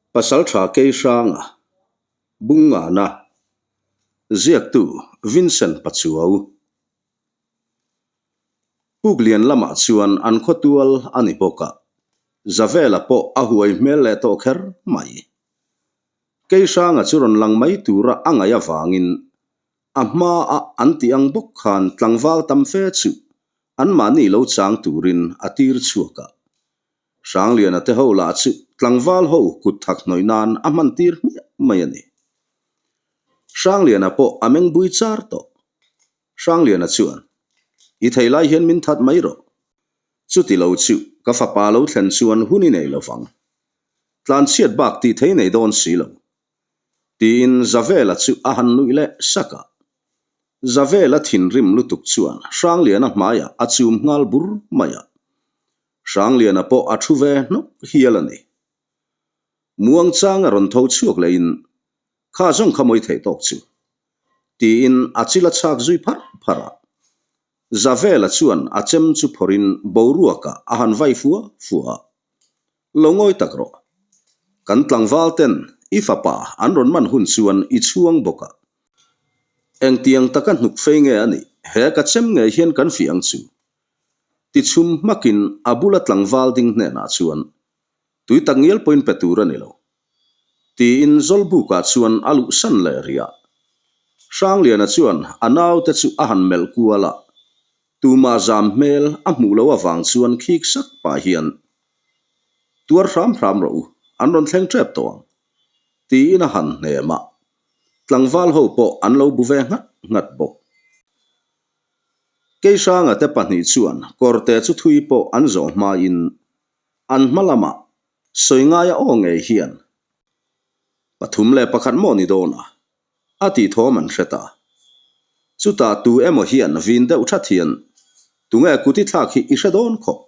Pasaltha Keihranga, Bungngana, Ziaktu Vincent Pachuau. Puklian lamah chuan an khawtual a ni bawk a, Zavela pawh a huai hmel leh tawh kher mai. Keihranga chu rawn lang mai tura a ngaih avangin a hmaa an tih ang bawk khan tlangval tam fe chu anmahni lo chang turin a tir chhuak a. Hrangliana te ho lah chu tlangval ho kut thak hnawih nan a hman tir hmiah mai a ni. Hrangliana pawh a meng bui char tawh. Hrangliana chuan, I thei lai hian min that mai rawh. Chuti lo chu ka fapa lo thlen chuan hun i nei lo vang. Tlanchhiat bak tih thei nei dawn si lo. Tiin Zavela chu a han nuih leh sak a. Zavela thinrim lutuk chuan Hrangliana hmaiah a chum nghal bur mai a. Hrangliana pawh a thu ve hnawk hial a ni. Muangchang a rawn tho chhuak lehin, Kha zawng kha mawi theih tawk chu. Tiin a chil a chhak zui pharh pharh a. Zavela chuan a chem chu phawrhin boruakah a han vai fua fua a. Lo ngawi tak rawh. Kan tlangval ten i fapa an rawn man hun chuan i chhuang bawk a. Engtiang taka hnuk fei nge a nih, he ka chem ngei hian kan fih ang chu. Tichhum hmakin a bula tlangval ding hnenah chuan, Tui tak ngial pawhin pe tur a ni lo. Tiin Zawlbukah chuan a luhsan leh rih a. Hrangliana chuan a naute chu a han melh kual a, tumah zam hmel a hmuh loh avang chuan khik sak pah hian, Tuar hram hram rawh u, an rawn thleng tep tawh ang. Tiin a han hnem a. Tlangval ho pawh an lo bu ve nghat nghat bawk. Keihranga te pahnih chuan kawrte chu thui pawh an zawh hmain an hma lamah sawi ngaia aw ngei hian 301 maw ni dawn a, a tih thawm an hre ta. Chutah tu emaw hian vin deuh that hian tunge kuti thlak hi i hre dawn khawp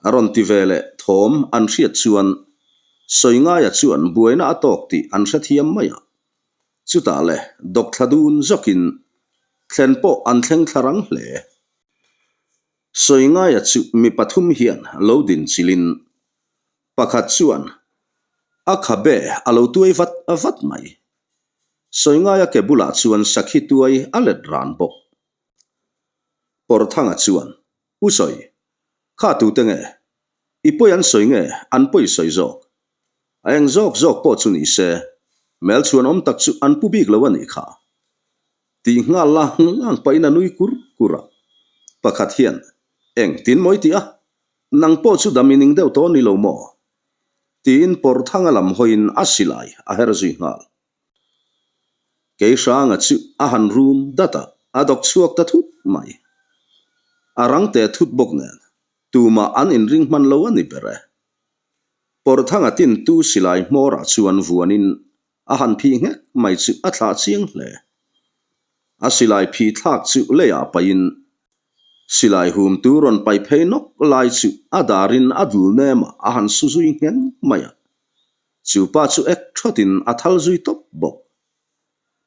a rawn ti ve leh thawm an hriat chuan sawi ngaia chuan buaina a tawk tih an hrethiam mai a. Chutah le dawk thla dun zawkin thlen pawh an thleng thla rang hle. Sawi ngaia chu mi pathum hian lo din chilin pakhat chuan a khabe a lo tuai vat vat mai. Sawi ngaia ke bulah chuan sakhi tuai a let ran bawk. Pawrthanga chuan, U Sawi, kha tute nge? I pawi an sawi nge an pawi sawi zawk? A eng zawk zawk pawh chu ni se, hmelchhuan awm tak chu an pu bik lo a nih kha. Tih nghal lang lang pahin a nui kur kur a. Pakhat hian, Eng tin mawi tih a? Nang pawh chu dam i ning deuh tawh ni lo maw? Tiin Pawrthanga lam hawiin a silai a her zui nghal. Keihranga chu a han rum dat a, a dawk chhuak ta thut mai. A rang teh thut bawk nen, tumah an inring hman lo a ni ber e. Pawrthanga tintu silai hmawrah chuan vuanin a han phih nghek mai chu a thlah chiang hle. A silai phih thlak chu leiah paihin silai humtu rawn paih phei nawk lai chu a darin a dul nemah a han su zui ngheng mai a. Chu pa chu ek thawtin a thal zui tawp bawk.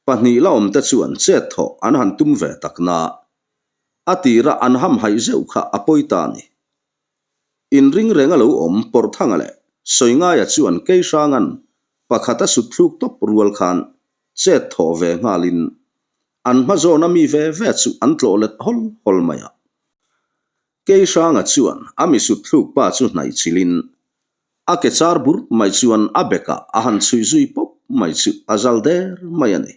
Pahnih la awmte chuan chet thawh an han tum ve tak na. A tira an hamhaih zeuh kha a pawi ta a ni. Inring reng a lo awm Pawrthanga leh Sawingaia chuan Keihranga'n pakhat a sut thluk tawp rual khan chet thawh ve nghalin an hma zawna mi ve ve chu an tlawh let hawl hawl mai a. Keihranga chuan a mi sut thluk pa chu hnaih chilin a ke char bur mai chuan a bekah a han chhuih zui pawp mai chu a zal der mai a ni.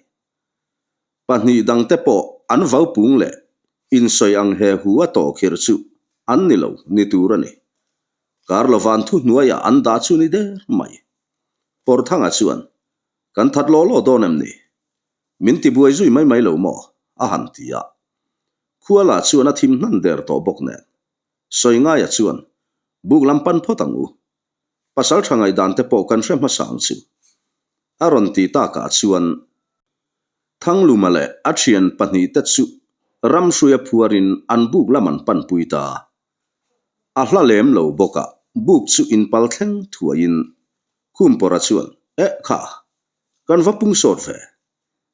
Pahnih dangte pawh an vau pung leh insawi ang he hu a tawh khirh chu an ni lo ni tur a ni. Kar lovan thu hnuaiah an dah chu ni der mai. Pawrthanga chuan, Kan that law law dawn em ni? Min ti buai zui mai mai lo maw? a han ti a. Khuala chuan a thim hnan der tawh bawk nen. Sawingaia chuan, Buk lam pan phawt ang u. Pasal tha ngaihdan te pawh kan hre hmasa ang chu. A rawn ti takah chuan Thangluma leh a thian pahnihte chu ramhruia phuarin an buk lam an panpui ta. A hla lem lo bawk a, buk chu inpal thleng thuaiin Khumpawra chuan, Eh kha, kan va pung sawt ve,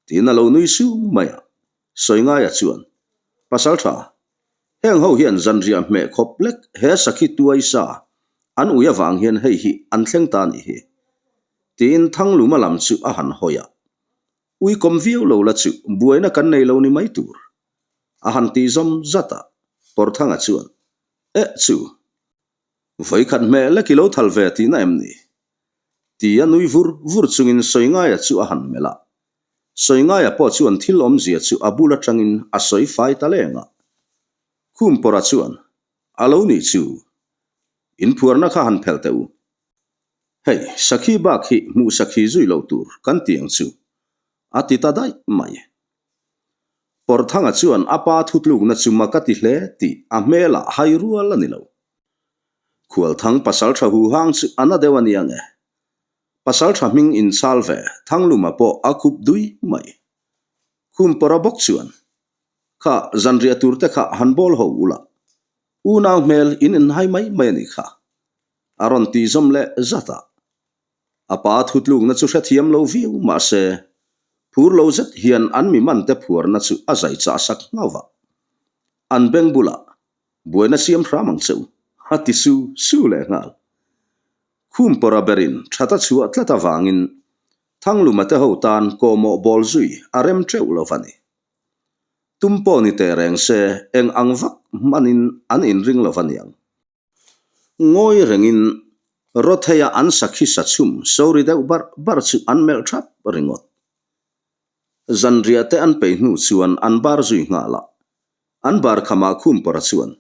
tiin a lo nui sung mai a. Sawingaia chuan, Pasal tha, Heng ho hian zanriah hmeh khawp lek he sakhi tuai sa an ui avang hian hei hi an thleng ta nih hi. Tiin Thangluma lam chu a han hawi a. Uikawm viau lo la chu buaina kan nei lo ni mai tur. A han ti zawm zat a, Pawrthanga chuan, Eh chu, vawikhat hmeh lek i lo thal ve tihna em ni? Tia nui vur vur chungin Sawingaia chu a han melh a. Sawingaia pawh chuan thil awmzia chu a bul atangin a sawi fai ta leng a. Khumpawrha chuan, A lo nih chu, inphuarna kha han phelh teh u. Hei, sakhi bak hi hmuh sakhi zui loh tur kan ti ang chu, a ti ta daih mai. Pawrthanga chuan a pa thutlukna chu mak a ti hle tih a hmelah hai rual a ni lo. Khualthang pasaltha huhang chu a na deuh a nia nge? Pasaltha hming inchal ve Thangluma pawh a khup dui mai. Khumpawrha bawk chuan, Kha, zanriah tur te kha han bawl ho ula, unau hmel in inhai mai mai a nih kha, a rawn tih zawm leh zat a. A pa thutlukna chu hrethiam lo viau mah se, phur lo zet hian an mi mante phuarna chu a zai chah sak nghauh va. An beng bulah, Buaina siam hram ang che u, a ti su su leh nghal. Khumpawrha berin that a chhuah tlat avangin Thangluma te ho tan kawhmawh bawl zui a rem teuh lo va ni. Tum pawh ni teh reng se eng ang vak hmanin an inring lo va niang. Ngawi rengin Rotheia an sakhi sa chhum sori deuh barh barh chu an melh thap ringawt. Zanriah te an peih hnu chuan an bar zui nghal a, an bar khamah Khumpawrha chuan,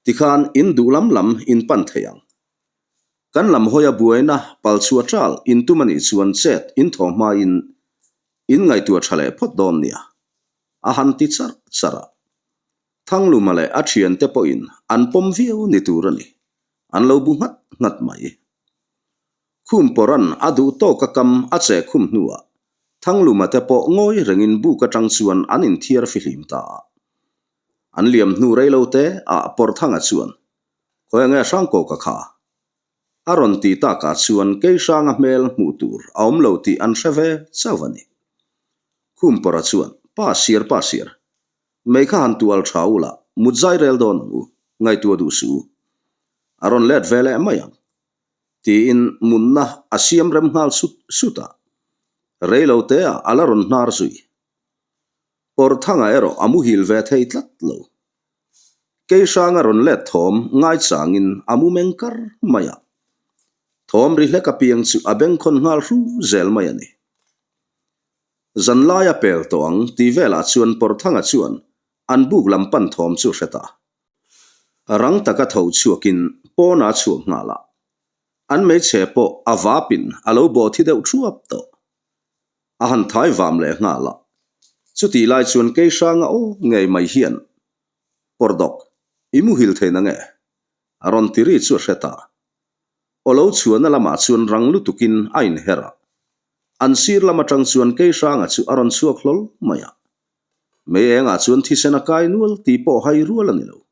Tikhan in duh lam lam in pan thei ang. Kan lam hawia buaina pal chhuah ṭal in tum a nih chuan chet in thaw hmain in ngaihtuah ṭha leh phawt dawn nia, a han ti charh charh a. Thangluma leh a thiante pawhin an pawm viau ni tur a ni, an lo bu nghat nghat mai. Khumpawrhan a duh tawka kam a che khum hnuah Thangluma te pawh ngawi rengin buk atang chuan an inthiar fihlim ta a. An liam hnu rei lo te ah Pawrthanga chuan, Khawi ange Hrangkawka kha? A rawn ti takah chuan Keihranga hmel hmuh tur a awm lo tih an hre ve chauh a ni. Khumpawrha chuan, Pa sir, pa sir, Mei kha han tual tha u la, mut zai rel dawn ang u, ngaihtuah duh suh u. A rawn let ve leh mai ang. Tiin munna a siam rem nghal sut sut a. Rei lo te ah a la rawn hnar zui. Pawrthanga erawh a muhil ve thei tlat lo. Keihranga rawn let thawm ngaichangin a mu meng kar mai a. Thawm ri hlek apiang chu a bengkhawn nghal hru zel mai a ni. Zanlai a pel tawh ang tih velah chuan Pawrthanga chuan an buk lam pan thawm chu hre ta. Rang taka tho chhuakin pawnah a chhuak nghal a. An hmeichhe pawh a vapin a lo bawh thi deuh thuap tawh. A han thai vam leh nghal a. Chutih lai chuan Keihranga aw ngei mai hian, Pawrdawk, i muhil thei na nge? A rawn ti ri chu a hre ta. Aw lo chhuahna lamah chuan rang lutukin a inher a. An sir lam atang chuan Keihranga chu a rawn chhuak hlawl mai a. Mei engah chuan thisen a kai nual tih pawh hai rual a ni lo.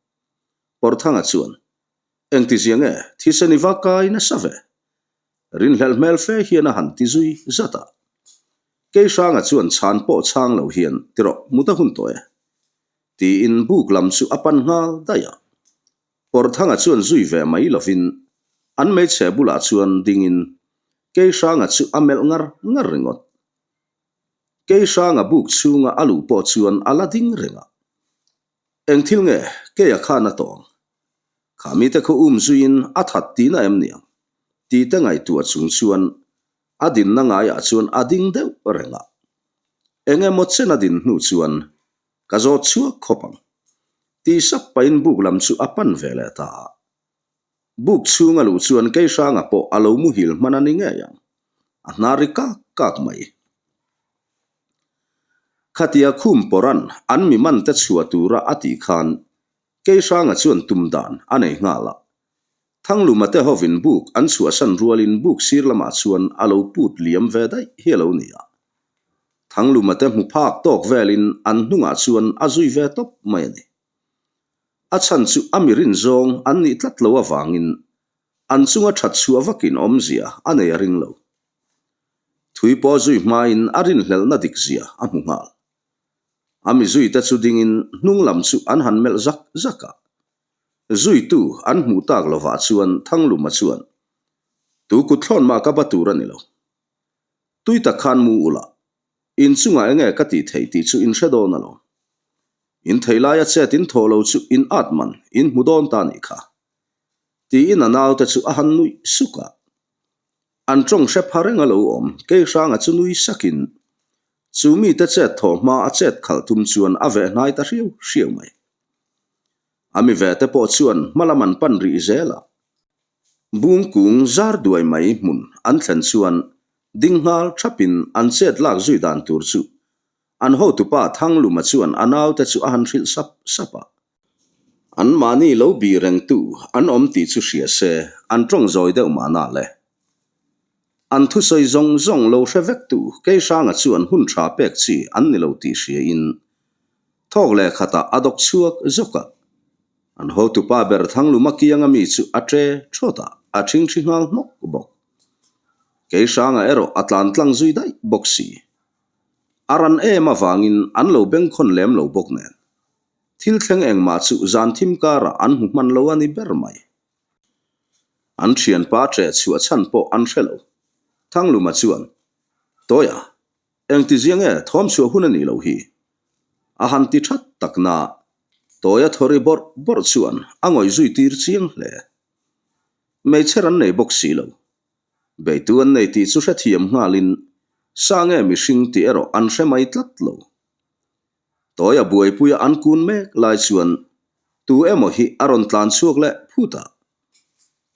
Pawrthanga chuan, Engtizia nge thisen i va kai nasa ve? Rinhlelh hmel fe hian a han ti zui zat a. Keihranga chuan chhan pawh chhang lo hian, Ti rawh, mut a hun tawh e. Tiin buk lam chu a pan nghal daih a. Pawrthanga chuan zui ve mai lovin an hmeichhe bulah chuan dingin Keihranga chu a melh ngar ngar ringawt. Keihranga buk chhunga a luh pawh chuan a la ding reng a. Eng thil nge Keia khan a tawng? Kha mite khaw um zuiin a that tihna em niang? Tih te ngaihtuah chung chuan a dinna ngaiah chuan a ding deuh reng a. Eng emaw chen a din hnu chuan Ka zawt chhuak khawp ang. Tih sap pahin buk lam chu a pan ve leh ta a. Buk chhung a luh chuan Keihranga pawh a lo muhil hman a ni ngei ang. A hnar ri kak kak mai. Khatia khum pawrhan an mi man te chhuah tura a tih khan Keihranga chuan tum dan a nei nghal a. Thangluma te hovin buk an chhuahsan rualin buk sir lamah chuan a lo put liam ve daih hi a lo ni a. Thangluma te hmu phak tawk velin an hnungah chuan a zui ve tawp mai a ni. A chhan chu a mi rin zawng an nih tlat lo avangin an chunga that chhuah vakin awmzia a nei a ring lo. Thui pawh zui hmain a rinhlelhna dik zia a hmu nghal. A mi zuite chu dingin hnung lam chu an han melh zak zak a. Zuitu an hmuh tak lovah chuan Thangluma chuan, Tu kut thlawn mah ka ba tur a ni lo. Tui tak khan mu ula, in chungah enge ka tih theih tih chu in hre dawn alawm. In thei laia chet in thawh lo chu in at man in hmu dawn ta nih kha. Tiin a naute chu a han nuih suk a. An tawng hre pha reng a lo awm, Keihranga chu nui sakin chu mite chet thawh hma a chet khalh tum chuan a veh hnai ta hriau hriau mai. A mi ve te pawh chuan hma lam an pan rih zel a. Bung kung zar duai mai hmun an thlen chuan ding nghal thapin an chet lak zui dan tur chu an hotupa Thangluma chuan a naute chu a han hrilh sap sap a. An mahni lo bih rengtu an awm tih chu hria se an tawng zawi deuh mahna le. An thusawi zawng zawng lo hre vektu Keihranga chuan hun tha pek chi an ni lo tih hriain thawk leh khatah a dawk chhuak zawk a. An hotupa ber Thangluma kianga mi chu a ṭe ṭhawt a, a ṭhingṭhi nghal hnawk bawk. Keihranga erawh a tlan tlang zui daih bawk si. A ran em avangin an lo bengkhawn lem lo bawk nen. Thil thleng engmah chu zan thim karah an hmu hman lo a ni ber mai. An thianpa ṭeh chhuah chhan pawh an hre lo. Thangluma chuan, Tawia, engti zia nge thawm chhuah hun a nih loh hi? A han ti that tak na, Tawia thawri bawrh bawrh chuan a ngawih zui tir chiang hle. Hmeichher an nei bawk si lo. Beitu an nei tih chu hrethiam nghalin, Sa nge mihring tih erawh an hre mai tlat lo. Tawia buaipuia an kun mek lai chuan tu emaw hi a rawn tlan chhuak leh phut a.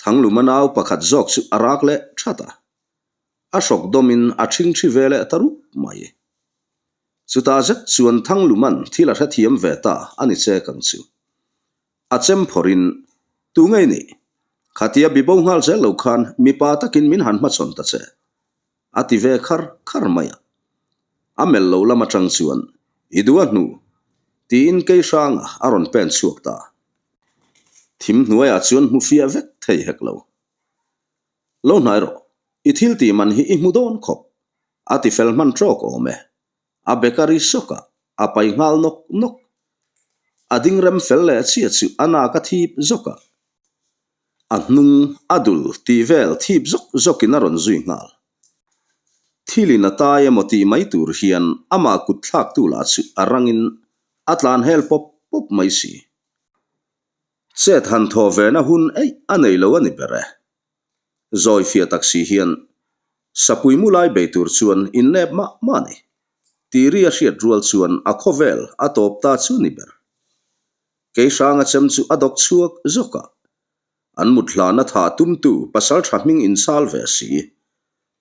Thangluma nau pakhat zawk chu a rak leh that a. A hrawk dawmin a ṭhingṭhi ve leh ta rup mai. Chutah zet chuan Thangluman thil a hrethiam ve ta a ni chek ang chu. A chem phawrhin, Tu ngei nih? Khatia bibo nghal zel lo khan mipa takin min han hmachhawn ta che. A ti ve khar khar mai a. A melh lo lam atang chuan, I duh a hnu, tiin Keihranga a rawn pen chhuak ta. Thim hnuaiah chuan hmu fiah vek thei hek lo. Lo hnai rawh, i thil tih man hi i hmu dawn khawp, a ti fel hman tawk awm e. A bakery sawk a, a pai nghal nawk nawk. A ding rem fel leh chiah chu a nak a thip zawk a. A hnung a dul tih vel thip zawk zawkin a rawn zui nghal. Thilin a tai emaw tih mai tur hian amah kut thlaktu lah chu a rangin a tlan hel pawp pawp mai si. Chet han thaw vena hun eih a nei lo a ni ber e. Zawi fiah tak si hian Sapui mu lai bei tur chuan innep mah mah a ni. Tiri a hriat rual chuan a khawvel a tawp ta chu ni ber. Keihranga chem chu a dawk chhuak zawk a. An mut hlana thah tumtu pasal tha hming inchal ve si.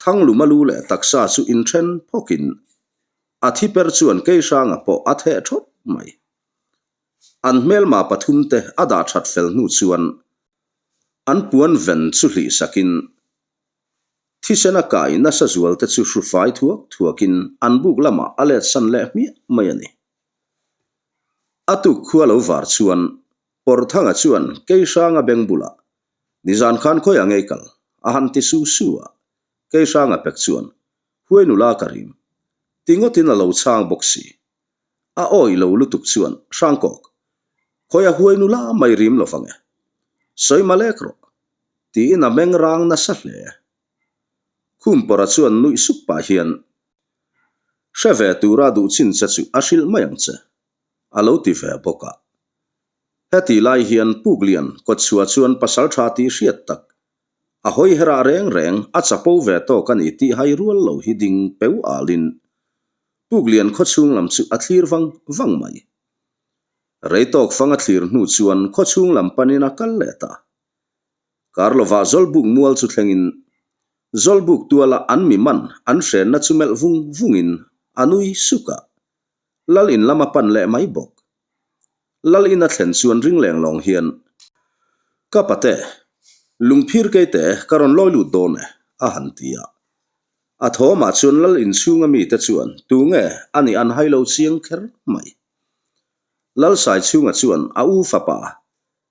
Thangluma lu leh taksa chu inthen phawkin a thi per chuan Keihranga pawh a theh thawt mai. An hmelma pathumte a dah that fel hnu chuan an puan ven chu hlih sakin Thisen a kai nasa zualte chu hrufai thuak thuakin an buk lamah a let san leh hmiah mai a ni. A tuk khua lo var chuan Pawrthanga chuan Keihranga beng bulah, Nizan khan khawiah ngei kal? a han ti su su a, Keihranga pek chuan, Huai nula ka rim. Ti ngawtin a lo chhang bawk si. A awih lo lutuk chuan, Hrangkawk, khawiah huai nula mai rim lo vang e. Sawi malek rawh. Tiin a meng rang nasa hle. Khumpawra chuan nuih sup pah hian, Hre ve tura duh chin che chu a hrilh mai ang che, a lo ti ve bawk a. Hetih lai hian Puklian kawtchhuah chuan pasal tha tih hriat tak, a hawi herah reng reng a chapo ve tawk a ni tih hai rual lo hi ding peu alin Puklian khawchhung lam chu a thlir vang vang mai. Rei tawk fang a thlir hnu chuan khawchhung lam panin a kal leh ta. Karlova Zawlbuk mual chu thlengin Zawlbuk tuala an mi man an hrenna chu melh vung vungin a nui suk a, Lal in lam a pan leh mai bawk. Lal in a thlen chuan ring leng lawng hian, Ka pate, lungphir keite ka rawn lawi lut dawn e, a han ti a. A thawmah chuan Lal inchhunga mite chuan tunge a nih an hai lo chiang kher mai. Lal Saichhunga chuan a u fapa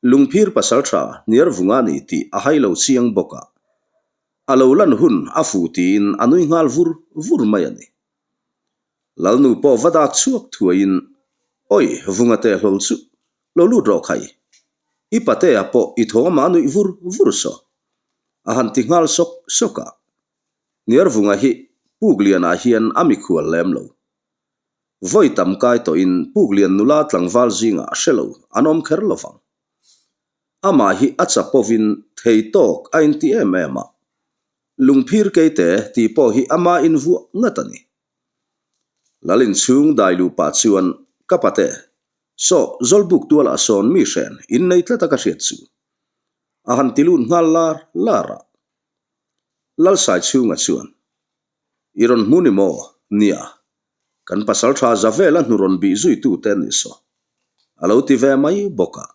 Lungphir pasal tha Hniarvunga ni tih a hai lo chiang bawk a, a lo lan hun a fuh tiin a nui nghal vur vur mai a ni. Lalnu pawh va dak chhuak thuaiin, Oi, Vunga teh hlawl chu, lo lut rawh khai. I patea pawh i thawm a nuih vur vur saw. A han ti nghal sawk sawk a. Hniarvunga hi. Puklianah hian a mikhual lem lo. Vawi tam kai tawhin Puklian nula tlangval zingah hre lo an awm kher lo vang. Amah hi a chapovin thei tawk a inti em em a, lungphir keite tih pawh hi ama invuah ngat a ni. Lal inchhung dai luh pah chuan ka pate, Saw, Zawlbuk tualah sawn mi hren innei tlat a ka hriat chu. A han ti lut nghal lar lar a. Lalsai chhunga chuan, I rawn hmu ni maw? Nia, kan pasal tha za vela hnu rawn bih zuitu te an ni saw. A lo ti ve mai bawk a.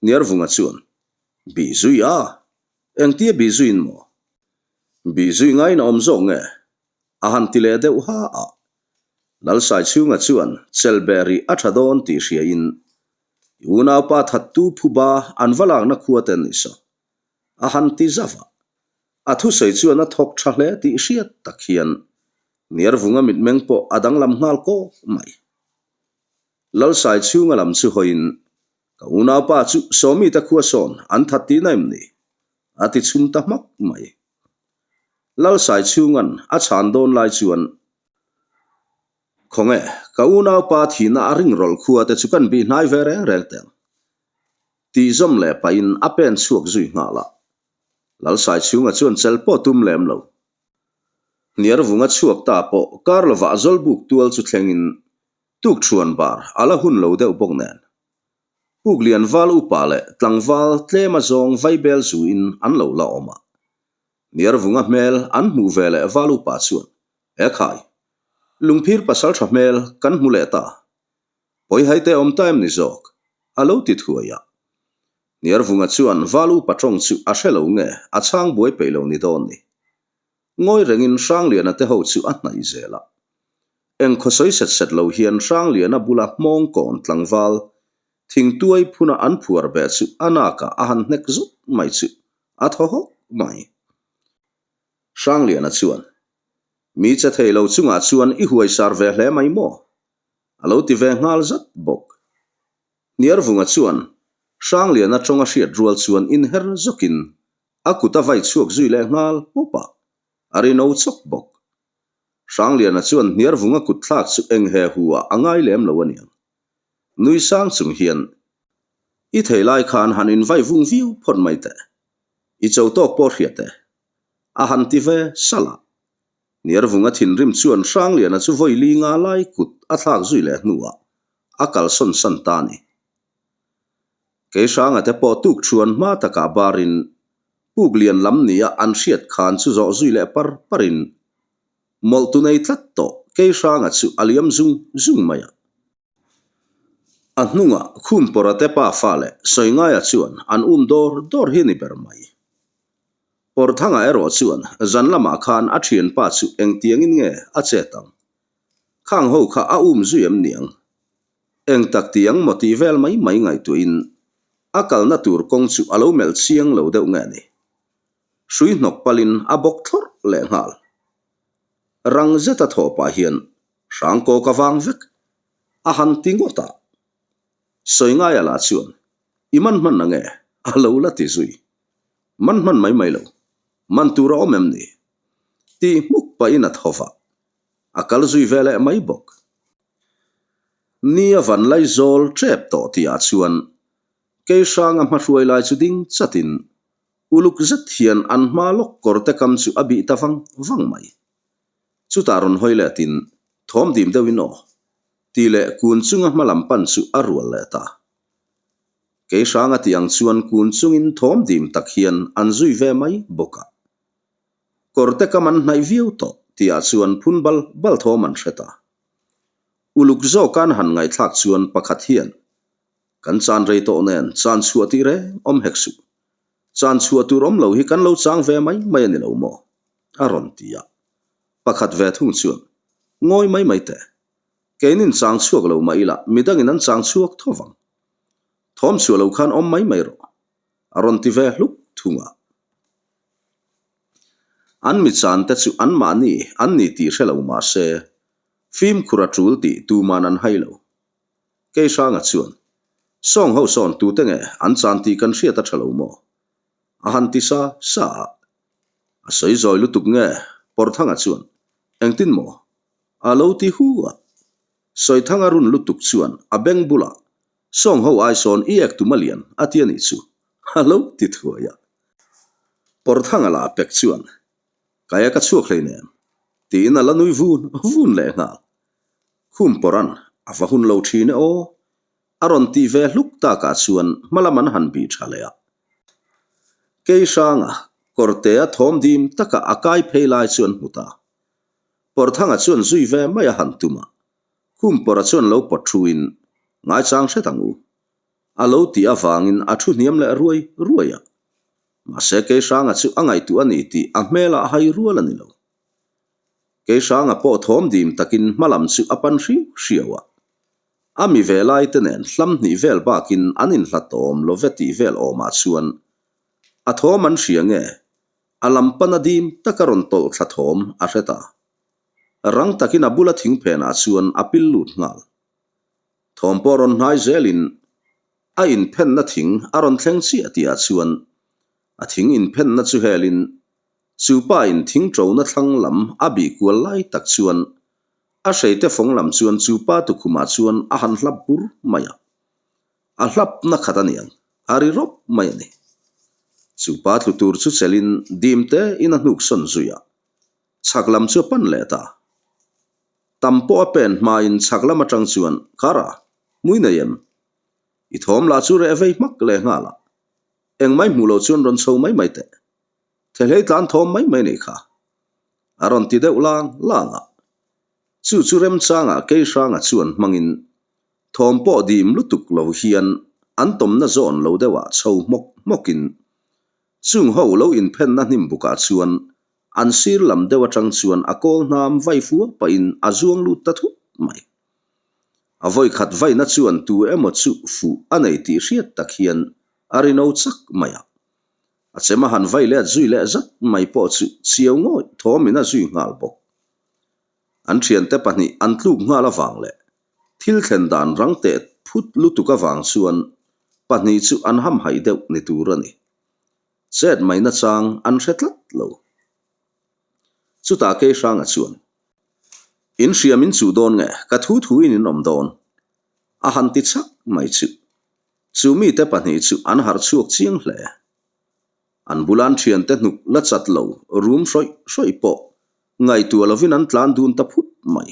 Niarvunga chuan, Bih zui a? Engtia bih zuiin maw? Bih zui ngaiin a awm zawk nge? A han ti leh deuh ha a. Lalsai chhunga chuan chelbeh rih a tha dawn tih hriain, I unaupa thattu phuba an va lakna khua te an ni saw. A han ti zauh a. A thusawi chuan a thawk tha hle tih hriat tak hian Niarvunga mitmeng pawh a danglam nghal kawk mai. Lalsai chhunga lam chu hawiin, Ka unaupa chu Sawmite khua sawn an that tihna em ni? a ti chhum ta hmak mai. Lalsai chhunga'n a chhan dawn lai chuan, Khawnge, ka unaupa thihna a ringrawlh khua te chu kan bih hnai ve reng reng teh ang. Tih zawm leh pahin a pen chhuak zui nghal a. Lalsai chhunga chuan chel pawh tum lem lo. Hniarvunga chhuak ta pawh kar lovah Zawlbuk tual chu thlengin tukṭhuan bar a la hun lo deuh bawk nen. Puklian val upa leh tlangval tlem a zawng vaibel zuin an lo la awm a. Hniarvunga hmel an hmuh ve leh val upa chuan, E khai, lungphir pasalṭha hmel kan hmu leh ta. Pawihaite awm ta em ni zawk? A lo ti thuai a. Hniarvunga chuan Val upa tawng chu a hre lo nge a chhang buai peih lo ni dawn ni. Ngawi rengin Hrangliana te ho chu a hnaih zel a. Eng khawsawi set set lo hian Hrangliana bula hmawng kawn tlangval thingtuai phuna an phuar beh chu a nakah a han hnek zut mai chu a thaw hawk mai. Hrangliana chuan, Mi che thei lo chungah chuan i huaisar ve hle mai maw? A lo ti ve nghal zat bawk. Hniarvunga chuan Hrangliana tawng a hriat rual chuan inher zawkin a kut a vai chhuak zui leh nghal pawp a, a ri no chawk bawk. Hrangliana chuan Hniarvunga kut thlak chu eng he hu ah a ngai lem lo aniang. Nui sang chung hian, I thei lai khan han invai vung viau phawt mai teh. I cho tawk pawh hriat e. A han ti ve salh a. Hniarvunga thinrim chuan Hrangliana chu vawi li nga lai kut a thlak zui leh hnuah a kalsawn san ta a ni. Kei Hranga te pawh tuk thuan hma takah barin puk lian lam nia an hriat khan chu zawh zui leh par parin mawlh tu nei tlat tawh Kei Hranga chu a liam zung zung mai a. A hnungah Khumpawra te pa fa leh Sawingaia chuan an um dawr dawr hi a ni ber mai. Pawrthanga erawh chuan zan lamah khan a thianpa chu engtiangin nge a chet ang? Khang ho kha a um zui em niang? Eng tak ti ang maw tih vel mai mai ngaihtuahin a kalna tur kawng chu a lo melh chiang lo deuh nge ni? Hrui hnawk palin a bawk thlawrh leh nghal. Rang zeta thawh pah hian hrang kaw ka vang vek a han ti ngawt a. Sawi ngaia lah chuan i man hman ang e a lo la ti zui. Man hman mai mai lo, man tur a awm em ni? Tih hmuk pahin a tho va, a kal zui ve leh mai bawk. Ni a van lai zawl tep tawh tihah chuan Keihranga hmahruai lai chu ding chatin uluk zet hian an hma lawk kawr te kam chu a bih ta vang vang mai. Chutah rawn hawi letin thawm dim deuhin aw tih leh kun chunga hma lam pan chu a rual leh ta. Keihranga tih ang chuan kun chungin thawm dim tak hian an zui ve mai bawk a. Kawr te kam an hnaih viau tawh tihah chuan phun bal bal thawm an hre ta. Uluk zawkan han ngaihthlak chuan pakhat hian, Kan chan rei tawh nen chan chhuah tih reng awm hek suh. Chan chhuah tur awm lo hi kan lo chang ve mai mai a ni lo maw? a rawn ti a. Pakhat ve thung chuan, Ngawi mai mai teh. Keinin chang chhuak lo mah ila midangin an chang chhuak tho vang. Thawm chhuah lo khan awm mai mai rawh. A rawn ti ve hluk thung a. An mi chan te chu anmahni an ni tih hre lo mah se, fimkhur a tul tih tuman an hai lo. Kei Hranga chuan, Sawng ho sawn tute nge an chan tih kan hriat a tha lo maw? A han ti sa sa a. A sawi zawi lutuk nge? Pawrthanga chuan. Engtin maw? A lo ti hu a. Sawithanga run lutuk chuan a beng bulah, Sawng ho ai sawn i ek tum a lian a ti a nih chu, a lo ti thuai a. Pawrthanga lah pek chuan, Ka ek a chhuak hleinem, tiin a la nui vun vun leh nghal. Khum pawrhan a va hun lo thin e aw, a rawn tih ve hluk takah chuan hmalam an han bih tha leh a. Kei hranga kawrtea thawm dim taka a kai phei lai chu an hmu ta. Pawrthanga chuan zui ve mai a han tum a, khum pawrha chuan lo pawt thuin ngaichang hret ang u a lo tih avangin a thu hniam leh ruai ruai a. Mahse kei hranga chu a ngaihtuah a ni tih a hmelah hai rual a ni lo. Kei hranga pawh thawm dim takin hmalam chu a pan hriau hriau a. A mi ve lai te nen hlam hnih vel bakin an inhlat awm lo ve tih vel awmah chuan a thawm an hria nge a lam pana dim taka rawn tawlh thla thawm a hre ta. Rang takin a bula thing phenah chuan a pil lut nghal. Thawm pawh rawn hnai zelin a inphenna thing a rawn thleng chiah tihah chuan a thing inphenna chu helin chu pa in thing ṭona thlang lam a bih kual lai tak chuan A hreite fawng lam chuan chu pa tukhumah chuan a han hlap bur mai a. A hlapna khat a niang, a ri rawp mai a ni. Chu pa tlu tur chu chelin dim te in a hnuk sawn zui a, chhak lam chu a pan leh ta. Tam pawh a pen hmain chhak lam atang chuan, Kara, hmui nei em? I thawm lah chu reh vei hmak leh nghal a, engmai hmuh lo chuan rawn chho mai mai teh. Thehlei tlan thawm mai mai nei kha a rawn ti deuh lang lang a. Chu chu remchangah Keihranga chuan hmangin thawm pawh dim lutuk lo hian an tawmna zawn lo deuhah chho hmawk hmawkin chung ho lo inphenna hnim bukah chuan an sir lam deuh atang chuan a kawl hnam vai fua pahin a zuang lut ta thut mai. A vawikhat vaina chuan tu emaw chu fuh a nei tih hriat tak hian a ri no chak mai a. A chem a han vai let zui leh zat mai pawh chu chiau ngawih thawmin a zui nghal bawk. An thiante pahnih an tluk nghal avang leh thil thlen dan rang teh phut lutuk avang chuan pahnih chu an hamhaih deuh ni tur a ni. Chet mai nachang an hre tlat lo. Chutah Keihranga chuan, In hriam in chuh dawn nge ka thu thuin in awm dawn? a han ti chak mai chu. Chu mite pahnih chu an harh chhuak chiang hle. An bula an thiante hnuk la chat lo rum hrawih hrawih pawh ngaihtuah lovin an tlan dun ta phut mai.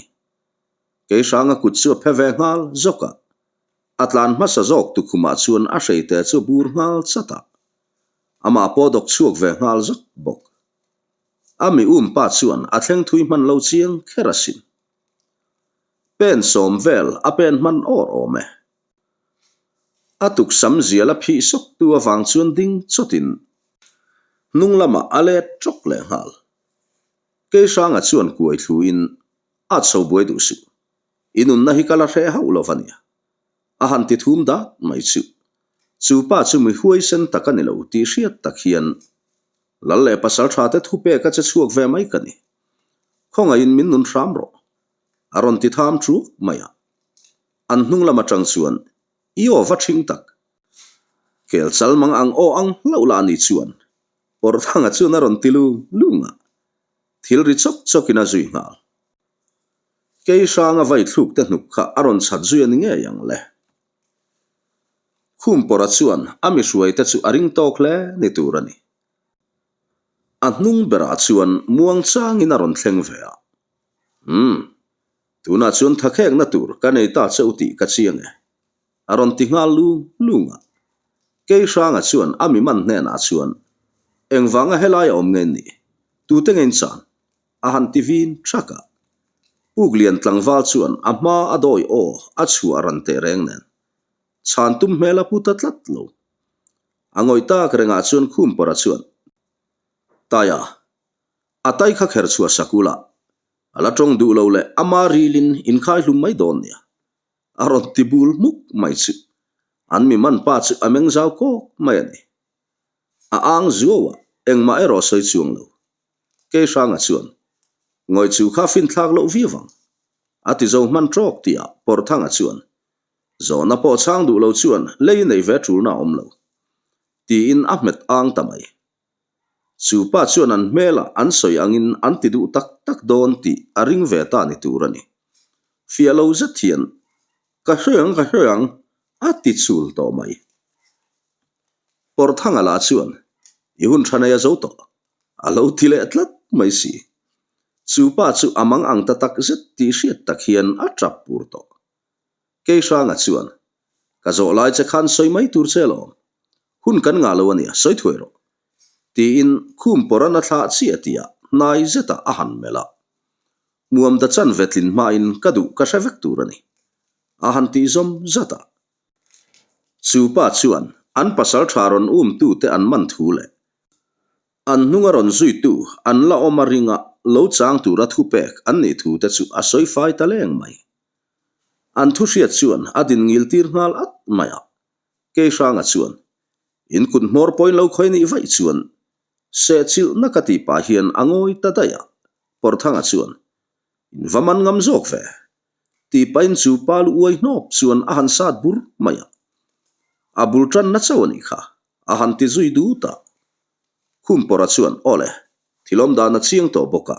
Keihranga kut chu a phe ve nghal zawk a, a tlan hmasa zawk tukhumah chuan a hreite chu a bur nghal chat a, amah pawh dawk chhuak ve nghal zawk bawk. A mi um pa chuan a thleng thui hman lo chiang kher asin. Pen sawm vel a pen hman awr awm e. A tuksam zial a phih sawk tu avang chuan ding chawtin hnung lamah a let tawk leh nghal. Keihranga chuan kuai thluin a chho buai duh suh. I nunna hi ka la hreh hauh lo va nia. A han ti thum dat mai chu. Chu pa chu mi huaisen tak a ni lo tih hriat tak hian Lal leh pasal tha te thupek a che chhuak ve mai ka ni. Khawngaihin min nun hram rawh. A rawn ti tham ṭuak mai a. An hnung lam atang chuan i aw va ṭhing tak. Kel chal mang ang aw ang hlauh lah ni chuan Pawrthanga chuan a rawn ti lung lung a, thil ri chawk chawkin a zui nghal. Kei hranga vai thluk te hnuk kha a rawn chhat zui a ni ngei ang le. Khum pawrha chuan a mi hruaite chu a ring tawk hle ni tur a ni. A hnung berah chuan muang changin a rawn thleng ve a. Umm. Tunah chuan thakhekna tur ka nei ta cheu tih ka chiang e, a rawn ti nghal lung lung a. Keihranga chuan a mi man hnenah chuan, Engvanga helai a awm nge ni? Tute nge in chan? a han ti vin thak a. Puklian tlangval chuan a hma a dawi aw a chhuah ran teh reng nen chhan tum hmel a pu ta tlat lo. A ngawih tak rengah chuan Khumpara chuan, Taia, a tai kha kher chhuah sak ula, A la tawng duh lo leh ama rilin inkhai hlum mai dawn nia. A rawn ti bul hmuk mai chu. An mi man pa chu a meng zau kawk mai a ni. A ang zuau a, engmah erawh sawi chuang lo. Keihranga chuan, Ngawih chu kha finthlak loh viau ang. A ti zo hman tawk tihah Pawrthanga chuan, Zawhna pawh chhang duh lo chuan lei nei ve tulna a awm lo. Tiin a hmet ang ta mai. Chu pa chuan an hmelah an sawi angin an ti duh tak tak dawn tih a ring ve ta ni tur a ni. Fiah lo zet hian, Ka hre ang, ka hre ang, a ti chul tawh mai. Pawrthanga lah chuan, I hun tha nei a zo tawh, a lo ti leh tlat mai si. Chu pa chu a mang ang ta tak zet tih hriat tak hian a tap pur tawh. Keihranga chuan, Ka zawh lai che khan sawi mai tur che alawm. Hun kan ngah lo ania, sawi thuai rawh. Tiin khum pawrana thlah chiah tihah hnai zetah a han melh a. Muam da chan ve tlin hmain ka duh ka hre vek tur a ni. A han tih zawm zat a. Chu pa chuan an pasal tha rawn um tute an man thu leh an hnunga rawn zuitu an la awm a ringa lo chang tura thupek an nih thu te chu a sawi fai ta leng mai. An thu hriat chuan a din ngil tir nghal at mai a. Keihranga chuan, In kut hmawr pawhin lo khawi nih vaih chuan sehchilhna ka tih pah hian a ngawi ta daih a. Pawrthanga chuan, In va man ngam zawk ve. Tih pahin chu pa lu uai hnawp chuan a han sat bur mai a. A bul tanna chauh a nih kha, a han ti zui dut a. Khumpawrha chuan, Aw le, thilawm dan a chiang tawh bawk a.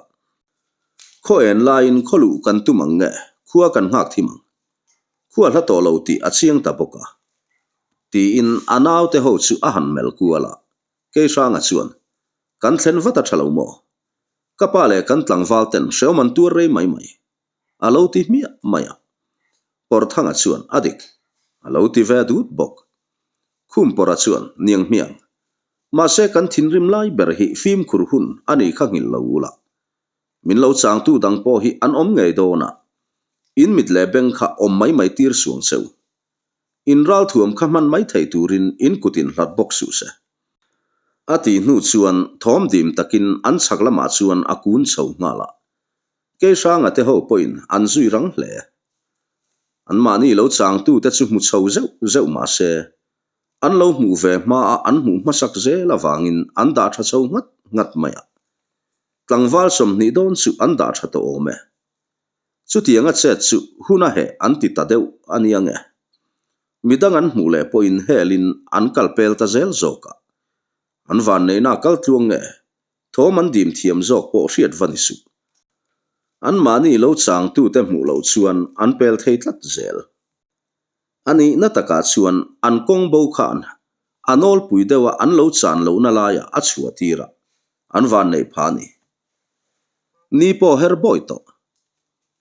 Khaw en laiin khaw luh kan tum ang nge, khua kan nghak thim ang. Khua hla tawh lo tih a chiang ta bawk a. Tiin a naute ho chu a han melh kual a. Keihranga chuan, Kan thlen vat a tha lo maw? Ka pa leh kan tlangval ten hreawm an tuar rei mai mai. A lo ti hmiah mai a. Pawrthanga chuan a dik. A lo ti ve dut bawk. Khumpawrha chuan niang hmiang. Mahse kan thinrim lai ber hi fimkhur hun a nih kha nghilh lo ula. Min lo changtu dang pawh hi an awm ngei dawn a. In mit leh beng kha awm mai mai tir suang cheu. In ralthuam kha hman mai thei turin in kut in hlat bawk suh se. A tih hnu chuan thawm dim takin an chhak lamah chuan a kun chho nghal a. Keihranga te ho pawhin an zui rang hle. Anmahni lo changtute chu hmu chho zeuh zeuh mah se, an lo hmuh ve hmaa an hmuh hmasak zel avangin an dah tha chho nghat nghat mai a. Tlangval 20 dawn chu an dah tha tawh awm e. Chutianga chet chu hun a heh an ti ta deuh a nia nge. Midang an hmuh leh pawhin helin an kal pel ta zel zawk a. An vanneihna a kal tluang nge? Thawm an dim thiam zawk pawh hriat va ni suh. Anmahni lo changtute hmuh loh chuan an pel thei tlat zel. A nihna takah chuan an kawng bo khan a nawlpui deuha an lo chan lohna laiah a chhuah tir a, an vanneih phah a ni. Ni pawh her bawi tawh.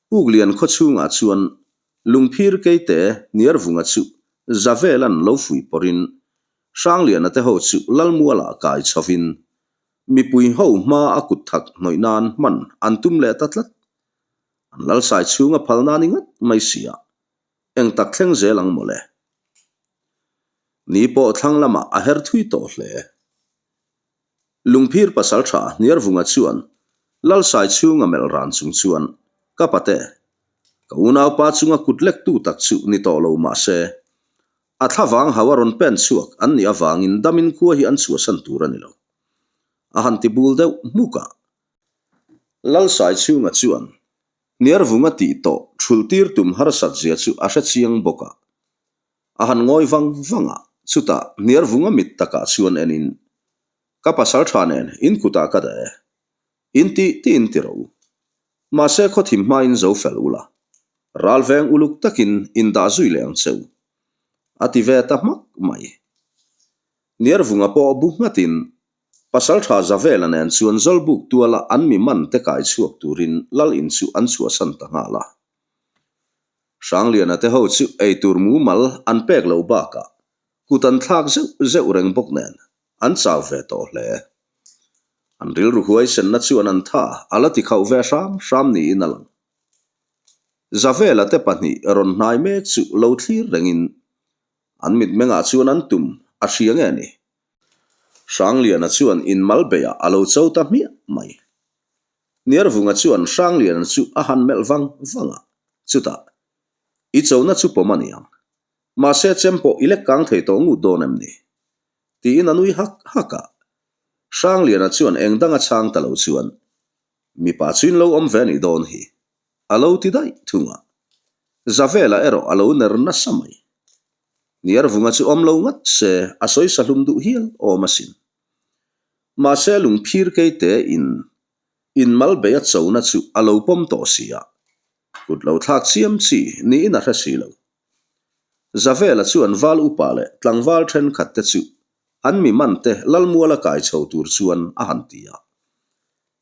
Puklian khaw chhungah chuan lungphir keite Niarvunga chu Zavelan lo fuih pawrhin Hrangliana te ho chu Lalmualah kai chhovin mipui ho hma a kut thak hnawih nan hman an tum leh ta tlat. An lalsai chhunga phalna ni ngat mai si a, eng tak thleng zel ang mawle. Ni pawh thlang lamah a her thui tawh hle. Lungphir pasal tha Hniarvunga chuan Lalsai chhunga melh ran chung chuan, Ka pate, ka unaupa chunga kut lektu tak chu ni tawh lo mah se, a thlavang hau a rawn pen chhuak an nih avangin damin khua hi an chhuahsan tur a ni lo. A han ti bul deuh hmuk a. Lalsai chhunga chuan Hniarvunga tih tawh thulh tir tum harsat zia chu a hre chiang bawk a. A han ngawi vang vang a, chutah Hniarvunga mit takah chuan enin, Ka pasal tha nen in kutah ka dah e. In tih tih in ti ro. Mahse khawthim hmain zo fel ula. Ral veng uluk takin in dah zui leh ang cheu. A ti ve ta hmak mai. Hniarvunga pawh bu nghatin pasal tha Zavela nen chuan Zawlbuk tuala an mi man te kai chhuak turin Lal in chu an chhuahsan ta nghal a. Hrangliana te ho chu eitur mumal an pek loh bakah kut an thlak zeuh zeuh reng bawk nen an chau ve tawh hle. An rilru huaisenna chuan an tha a la ti khauh ve hram hram niin a lang. Zavela te pahnih rawn hnai mek chu lo thlir rengin an mitmengah chuan an tum a hria nge ni? Hrangliana chuan inmal beiah a lo cho ta hmiah mai. Niarvunga chuan Hrangliana chu a han melh vang vang a, chutah, I chona chu pawm a ni ang. Mahse chem pawh i lek kang thei tawh ngut dawn em ni? Tiin a nui hak hak a. Hrangliana chuan eng danga chhang ta lo chuan, Mipa chu in lo awm ve nih dawn hi. A lo ti daih thung a. Zavela erawh a lo ner nasa mai. Niarvunga chu awm lo ngat se a sawi sahlum duh hial awm asin. Mahse lungphir keite in in mal bei a chona chu a lo pawm tawh si a, kut lo thlak chiam chi niin a hre si lo. Zavela chuan val upa leh tlangval thenkhat te chu an mi man te Lalmuala kai chho tur chuan a han ti a.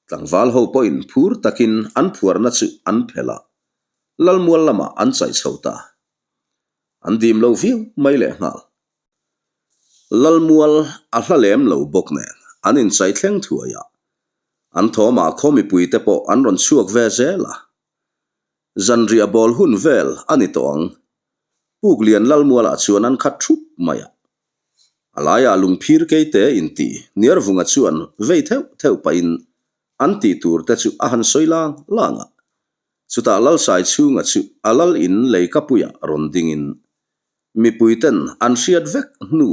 Tlangval ho pawhin phur takin an phuarna chu an phelh a, Lalmual lamah an chaih chho ta. An dim lo viau mai lehnghal. Lalmual a hla lem lo bawk nen an inchai thleng thuai a, an thawmah khaw mipuite pawh an rawn chhuak ve zel a. Zanriah bawl hun vel a ni tawh ang. Puklian Lalmualah chuan an khat thup mai a. A laiah lungphir keite inti Niarvunga chuan vei theuh theuh pahin an tih tur te chu a han sawi lang lang a. Chutah Lalsai chhunga chu a lal in leikapuiah rawn dingin Mipuiten an hriat vek hnu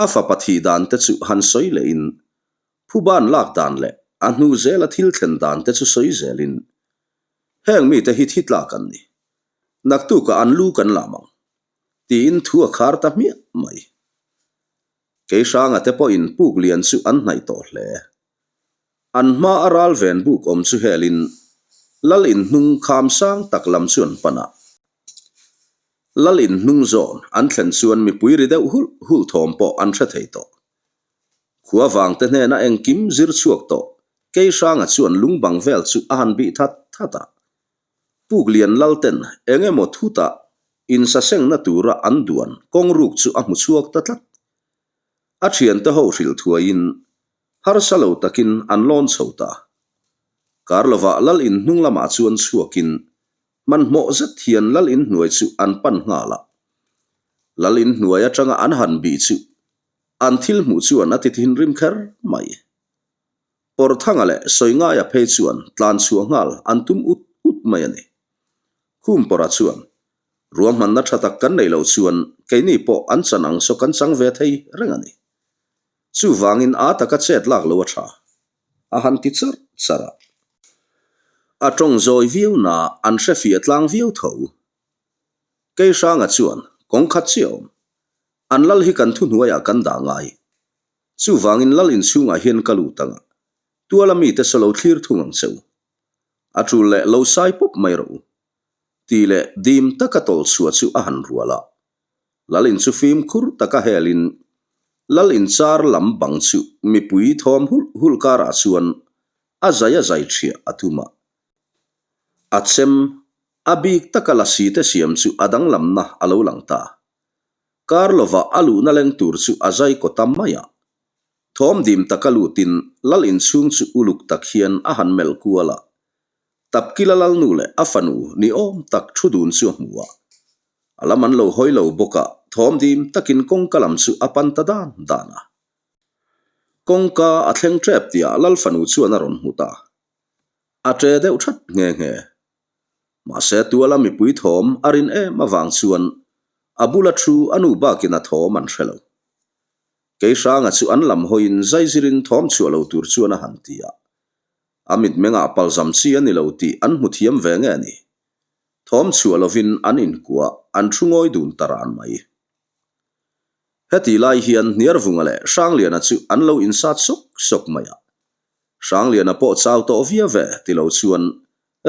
a fapa thih dan te chu han sawi lehin phuban lak dan leh a hnu zela thil thlen dan te chu sawi zelin heng mite hi thi tlak an ni. Naktukah an lu kan lam ang tiin thu a khar ta hmiah mai. Keihranga te pawhin puk lian chu an hnaih tawh hle. An hma a ral ven buk awm chu helin lal inhnung kham sang tak lam chu an pan a. Lal inhnung zawn an thlen chuan mipui ri deuh hulh hulh thawm pawh an hre thei tawh. Khua vangte hnena engkim zir chhuak tawh Keihranga chuan lungbang vel chu a han bih that that a. Puklian Lalten eng emaw thutah insasengna tura an duan kawng ruk chu a hmu chhuak ta tlat. A thiante ho hrilh thuaiin harsa lo takin an lawn chho ta. Kar lovah Lal inhnung lamah chuan chhuakin hmanhmawh zet hian Lal inhnuai chu an pan nghal a. Lal inhnuai atanga an han bih chu an thil hmuh chuan a ti thinrim kher mai. Pawrthanga leh Sawingaia phei chuan tlan chhuah nghal an tum ut ut mai a ni. Khumpawrha chuan, Ruahmanna tha tak kan neih loh chuan keini pawh an chan ang saw kan chang ve thei reng a ni. Chuvangin a taka chet lak lo a tha, a han ti charh charh a. A tawng zawi viau na an hre fiah tlang viau tho. Keihranga chuan, Kawng khat chiah awm. An lal hi kan thuhnuaiah kan dah ngai. Chuvangin lal inchhungah hian ka lut ang a, tuala mite saw lo thlir thung ang che u. A tul leh lo sai pawp mai rawh u. Tih leh dim taka tawl chhuah chu a han rual a. Lal in chu fimkhur taka helin lal inchar lam bang chu mipui thawm hulh hulh karah chuan a zai a zai thiah a tum a. A chem, a bik taka lasi te siam chu a danglamna a lo lang ta. Kar lovah a luhna leng tur chu a zai kaw ta mai a. Thawm dim taka lutin lal inchhung chu uluk tak hian a han melh kual a. Tapkila lalnu leh a fanu ni awm tak thu dun chu a hmu a. A lam an lo hawi lo bawk a, thawm dim takin kawngka lam chu a pan ta dan dan a. Kawngka a thleng tep tihah lal fanu chuan a rawn hmu ta. A ṭe deuh that nghe nghe. Mahse tuala mipui thawm a rin em avang chuan a bula thu a nu bakin a thawm an hre lo. Keihranga chu an lam hawiin zaizirin thawm chhuah lo tur chuan a han ti a. A mitmengah palzam chi a ni lo tih an hmu thiam ve nge ni. Thawm chhuah lovin an inkuah an thu ngawi dun ta ran mai. Heti lai hian Hniarvunga leh Hrangliana chu an lo insat sawk sawk mai a. Hrangliana pawh chau tawh viau ve ti lo chuan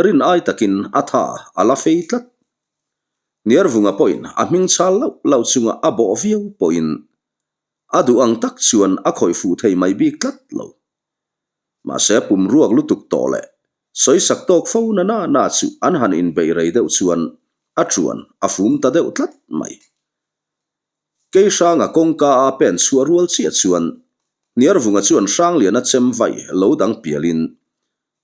rin ai takin a tha a la fei tlat. Hniarvunga pawhin a hming chal lauh lauh chunga a bawh viau pawhin a duh ang tak chuan a khawih fuh thei mai bik tlat lo. Mahse pum ruak lutuk tawh leh sawisak tawk fo na na na chu an han inbeih rei deuh chuan a chuan a fum ta deuh tlat mai. Keihranga kawngka a pen chhuah rual chiah chuan Hniarvunga chuan Hrangliana chem vai lo dang pialin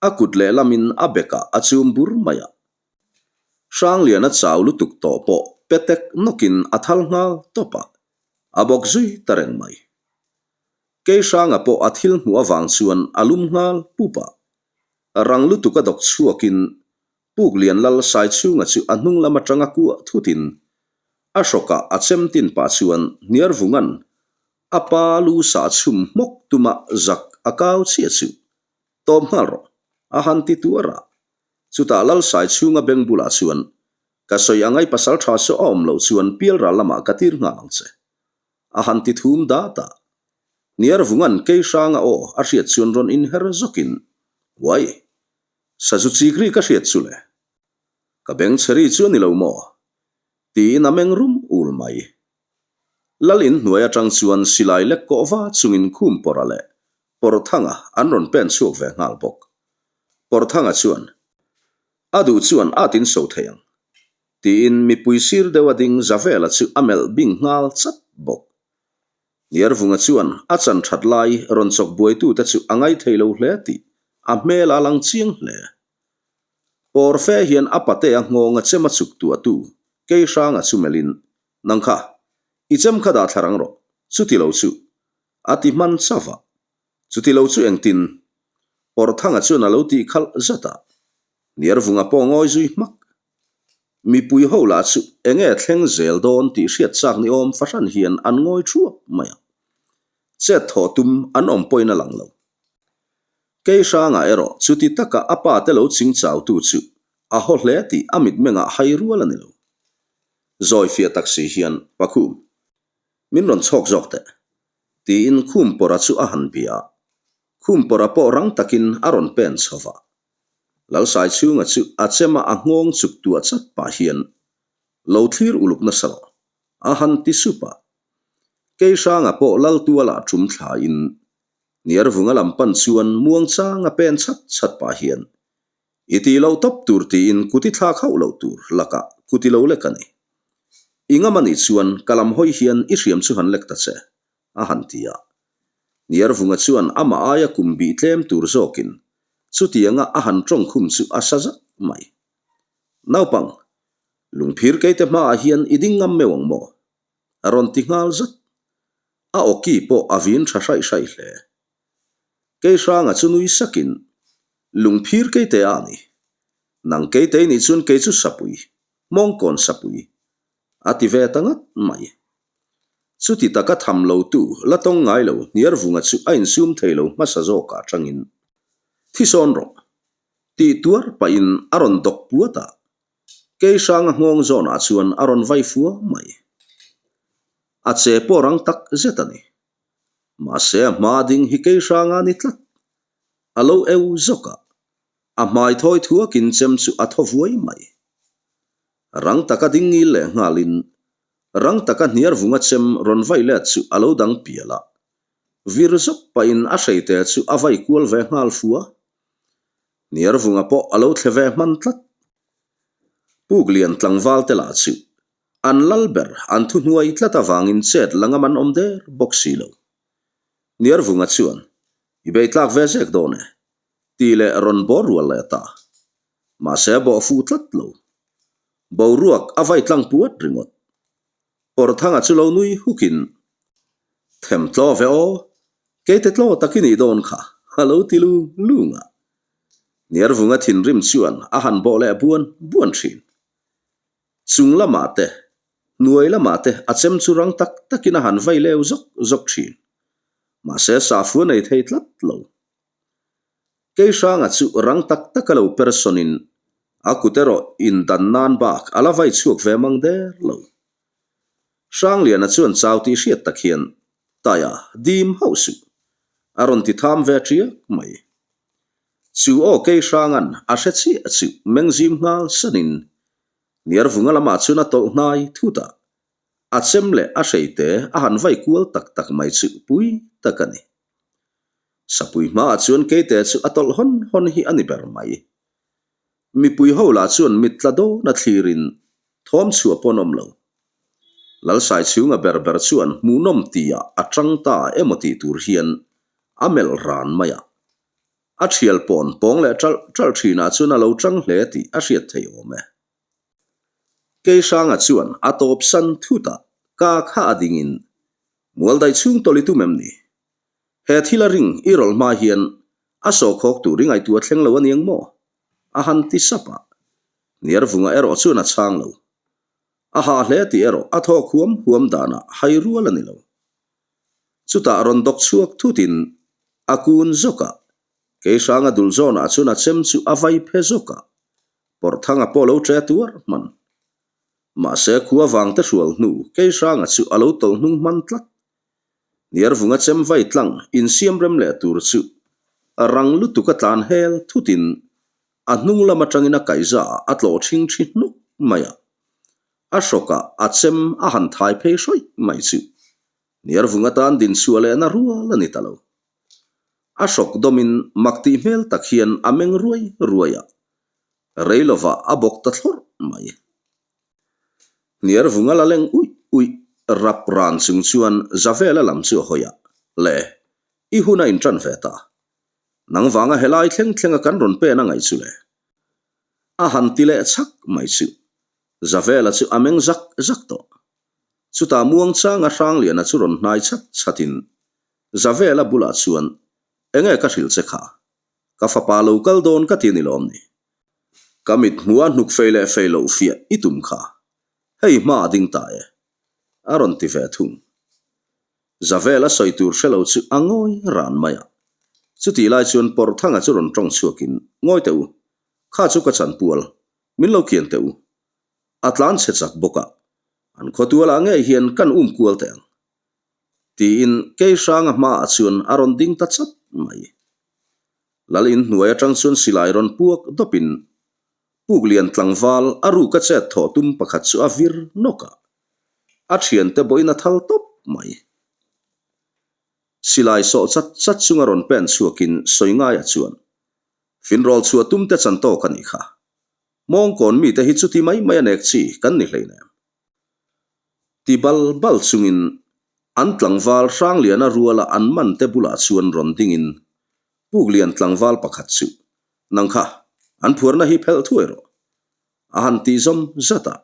a kut lehlamin a bekah a chum bur mai a. Hrangliana chau lutuk tawh pawh petek nawkin a thal nghal tawp a, a bawk zui ta reng mai. Keihranga pawh a thil hmuh avang chuan a lum nghal pup a. Rang lutuk a dawk chhuakin Puklian lal Saichhunga chu a hnung lam atanga kuah thutin a hrawkah a chem tin pah chuan Hniarvunga'n a pa lu sah chhum hmawk tuma zak a kau chiah chu tawp nghal rawh a han ti tuar a. Chutah lal Saichhunga beng bulah chuan ka sawi angai pasal tha saw a awm loh chuan pialral lamah ka tir nghal ang che a han ti thum dat a. Hniarvunga'n Keihranga aw a hriat chuan rawn inher zawkin, Uai! Sazu chik ri ka hriat chu le. Ka beng chhe ri chu a ni lo maw? Tiin a meng rum ul mai. Lal in hnuai atang chuan silai lek kawh va chungin khum pawrha leh Pawrthanga an rawn pen chhuak ve nghal bawk. Pawrthanga chuan, A duh chuan at in so thei ang. Tiin mipui sir deuh a ding Zavela chu a melh bing nghal chat bawk. Hniarvunga chuan a chan that lai rawn chawk buaitute chu a ngaithei lo hle tih a hmel a lang chiang hle. Pawr fe hian a patea nghawnga chem a chuk tuahtu Keihranga chu melhin, Nang kha, i chem kha dah thla rang rawh, chuti lo chu, a ti hman chauh a. Chuti lo chu engtin? Pawrthanga chuan a lo tih khalh zat a. Hniarvunga pawh ngawi zui hmak. Mipui ho lah chu enge thleng zel dawn tih hriat chak ni awm fahran hian an ngawi thuap mai a. Chet thawh tum an awm pawhin a lang lo. Keihrangah erawh chuti taka a pa te lo ching chautu chu a haw hle tih a mitmengah hai rual a ni lo. Zawi fiah tak si hian, Pakhum, min rawn chhawk zawk teh. Tiin Khumpawra chu a han bia a. Khumpawra pawh rang takin a rawn pen chho va. Lalsai chhunga chu a chema a nghawng chuk tuah chat pah hian, Lo thlir uluk nasa rawh, a han ti sup a. Keihranga pawh Laltuala tum thlain Hniarvunga lam pan chuan muangchang a pen chhat chhat pah hian, I tih loh tawp tur tiin kut i thlak hauh loh tur lakah kut i lo lek a ni. I ngam a nih chuan ka lam hawi hian i hriam chu han lek ta che, a han ti a. Hniarvunga chuan amah aia kum bih tlem tur zawkin chutianga a han tawng khum chu a sa zak mai. Naupang, lungphir keite hmaah hian i ding ngam meuh ang maw? A rawn ti nghal zat. A awki pawh a vin tha hraih hraih hle. Keihranga chu nui sakin, Lungphir keite a ni. Nang keitei nih chuan kei chu sapui, mawngkawn sapui, a ti ve ta ngat mai. Chuti taka tham lotu la tawng ngai lo Hniarvunga chu a insum thei lo hmasa zawkah atangin, Thi sawn rawh, tih tuar pahin a rawn dawk puat a, Keihranga nghawng zawnah chuan a rawn vai fua mai. A che pawh rang tak zet a ni. Mahse a hma ding hi Keihranga ni tlat. A lo eu zawk a, a hmai thawi thuakin chem chu a thaw vuai mai. Rang taka ding ngil leh nghalin rang taka hniar vunga chem rawn vai let chu a lo dang pial a, vir zawk pahin a hreite chu a vai kual ve nghal fua. Hniar vunga pawh a lo thle ve hman tlat. Puklian tlangval te lah chu an lal ber an thuhnuai tlat avangin chet la ngam an awm der bawk si lo. Hniar vunga chuan, I bei tlak ve zek dawn e, tih leh rawn bawr rual leh ta. Mahse a bawh fuh tlat lo. Boruak a vai tlang puat ringawt. Pawrthanga chu lo nui hukin, Them tlaw ve aw, keite tlaw tak i nih dawn kha, a lo ti lung lung a. Hniarvunga thinrim chuan a han bawh leh buan buan thin. Chung lamah te, hnuai lamah te a chem chu rang tak takin a han vai leu zawk zawk thin. Mahse sahfu a nei thei tlat lo. Keihranga chu rang tak taka lo person-in a kut erawh indan nan bak a la vai chhuak ve mang der lo. Hrangliana chuan chau tih hriat tak hian, Taia, dim hauh suh, a rawn ti tham ve ṭiak mai. Chu aw Keihranga'n a hre chiah chu mengzim nghal sanin Hniarvunga lamah chuan a tawlh hnai thut a, a chem leh a hreite a han vai kual tak tak mai chu pui tak a ni. Sapui hmaah chuan keite chu a tawlh hawn hawn hi a ni ber mai. Mipui ho lah chuan mit tla dawn a thlirin thawm chhuah pawh an awm lo. Lalsai chhunga ber ber chuan hmuhnawm tihah a tang ta emaw tih tur hian a melh ran mai a. A thial pawn pawng leh ṭalh ṭalh ṭhinah chuan a lo ṭang hle tih a hriat thei awm e. Keihranga chuan a tawp san thut a, ka kha a dingin, Mualdai chhung tawlh i tum em ni? He thil a ring i rawlh hma hian a sawhkhawk tur i ngaihtuah thleng lo a niang maw? A han ti sap a. Hniarvunga erawh chuan a chhang lo. A hah hle tih erawh a thawk huam huam danah hai rual a ni lo. Chutah rawn dawk chhuak thutin a kun zawk a, Keihranga dul zawnah chuan a chem chu a vai phe zawk a, Pawrhthanga pawh lo ṭe tuar hman. Mahse khua vangte hrual hnu Keihranga chu a lo tawlh hnung hman tlat. Hniarvunga chem vai tlang insiam rem leh tur chu rang lutuk a tlan hel thutin a hnung lam atangin a kaihza ah a tlawh thing thi hnawk mai a. A hrawkah a chem a han thai phei hrawih mai chu Hniarvunga tan dinchhuah lehna rual a ni ta lo. A hrawk dawmin mak tih hmel tak hian a meng ruai ruai a, rei lovah a bawk ta thlawrh mai. Hniarvunga la leng uih uih rap ran chung chuan Zavela lam chu a hawi a, Le, i hun a inṭan ve ta. Nang vanga helai thleng thlenga kan rawn pen a ngaih chu le. A han ti leh chhak mai chu. Zavela chu a meng zak zak tawh. Chutah muangchanga Hrangliana chu rawn hnai chhat chhatin Zavela bulah chuan, Enge ka hrilh che kha? Ka fapa lo kal dawn ka ti a ni lawm ni? Ka mit hmuha hnuk fei leh fei loh fiah i tum kha. Hei hma a ding ta e. A rawn ti ve thung. Zavela sawi tur hre lo chu a ngawi ran mai a. Chutih lai chuan Pawrhthanga chu rawn tawng chhuakin, Ngawi teh u, kha chu ka chanpual, min lo kian teh u. A tlan chhe chak bawk a, an khawtualah ngei hian kan um kual teh ang. Tiin Keihranga hmaah chuan a rawn ding ta chat mai. Lal in hnuai atang chuan silai rawn puak dawpin Puklian tlangval a ruka chet thawh tum pakhat chu a vir nawk a, a thiante pawhin a thal tawp mai. Silai sawh chat chat chunga rawn pen chhuakin Sawingaia chuan, Finrawl chhuah tumte chan tawk a nih kha. Mawngkawn mite hi chuti mai mai a nek chi kan ni hleinem. Ti bal bal chungin an tlangval Hrangliana ruala an man te bulah chuan rawn dingin Puklian tlangval pakhat chu, Nang kha, an phuarna hi phelh thuai rawh, a han tih zawm zat a.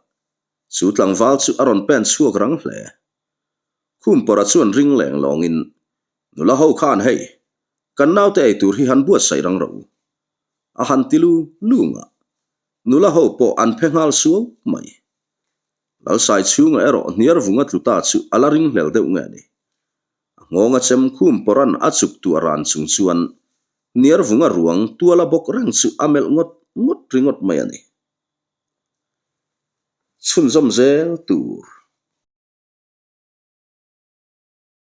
Chu tlangval chu a rawn pen chhuak rang hle. Khumpawrha chuan ring leng lawngin, Nula ho khan hei, kan naute ei tur hi han buatsaih rang rawh u, a han ti lu lung a. Nula ho pawh an phe nghal suau mai. Lalsai chhunga erawh hniar vunga tlu ta chu a la ring hlel deuh nge ni. A nghawnga chem khum pawran a chuk tuah ran chung chuan hniar vunga ruang tuala bawk reng chu a melh ngawt ngawt ringawt mai a ni. Chhunzawm zel tur.